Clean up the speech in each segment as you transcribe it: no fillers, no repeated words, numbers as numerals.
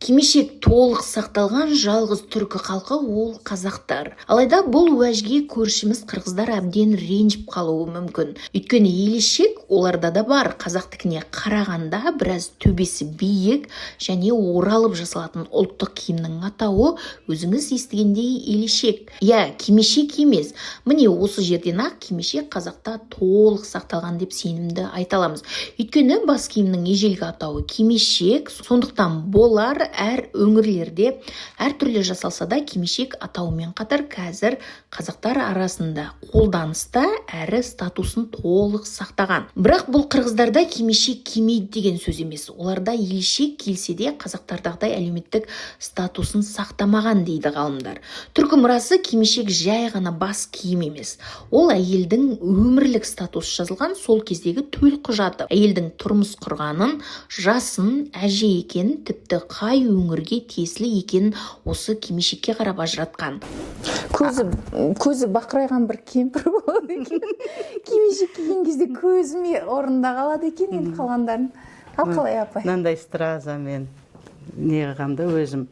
Кимешек толық сақталған жалғыз түркі халқы ол қазақтар. Алайда бұл уәжге көршіміз қырғыздар әбден ренжіп қалуы мүмкін. Өйткені елешек оларда да бар. Қазақтікіне қарағанда біраз төбесі биік және оралып жасалатын ұлттық киімнің атауы, өзіңіз естігендей, елешек. Иә, кимешек емес. Міне, осы жерден ақ кимешек қазақта толық сақталған деп сенімді айта аламыз. Өйткені бас киімнің ежелгі атауы кимешек. Сондықтан болар, әр өңірлерде әртүрлі жасалса да, кимешек атауымен қатар қазір қазақтар арасында қолданыста әрі статусын толық сақтаған. Бірақ бұл қырғыздарда кимешек кимейді деген сөз емес. Оларда елешек киілсе де, қазақтардағыдай әлеуметтік статусын сақтамаған дейді ғалымдар. Түркі мұрасы. Кимешек жай ғана бас киім емес, ол әйелдің өмірлік статусы жазылған сол кездегі төл құжаты. Әйелдің тұрмыс құрғанын, жасын, әже екенін, тіпті қай өңірге тиесілі екенін осы кимешекке қарап ажыратқан. Көзі бақырайған бір кемпір болады екен. Кимешек киген кезде көзіме орнында қалады екен енді қалғандарын. Ал қалай, апай? Мынандай стразамен не қылғам да, өзім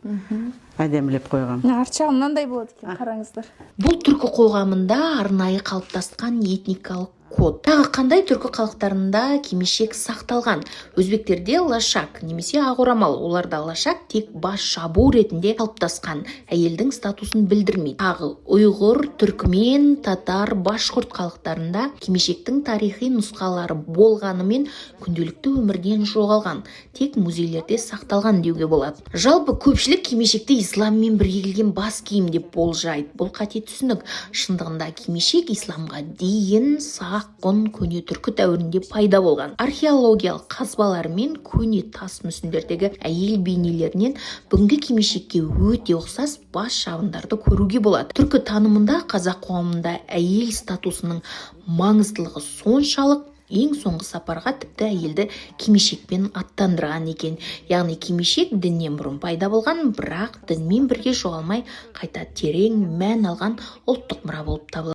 әдемілеп қойғам. Арт жағы мынандай болады екен, қараңыздар. Бұл түркі қоғамында арнайы қалыптасқан этникалық код. Тағы қандай түркі халықтарында кимешек сақталған? Өзбектерде лашак немесе ақ орамал. Оларда лашак тек бас жабу ретінде қалыптасқан, әйелдің статусын білдірмейді. Тағы ұйғыр, түркімен, татар, башқұрт халықтарында кимешектің тарихи нұсқалары болғанымен, күнделікті өмірден жоғалған, тек музейлерде сақталған деуге болады. Жалпы, көпшілік кимешекті исламмен бірге келген бас киім деп болжайды. Бұл қате түсінік. Шындығында кимешек исламға дейін, сақ, ғұн, көне түркі дәуірінде пайда болған. Археологиялық қазбалар мен көне тас мүсіндердегі әйел бейнелерінен бүгінгі кимешекке өте ұқсас бас жабындарды көруге болады. Түркі танымында, қазақ қоғамында әйел статусының маңыздылығы соншалық, ең соңғы сапарға тіпті әйелді кимешекпен аттандырған екен. Яғни кимешек діннен бұрын пайда болған, бірақ дінмен бірге жоғалмай, қайта терең мән алған ұлттық мұра болып табылады.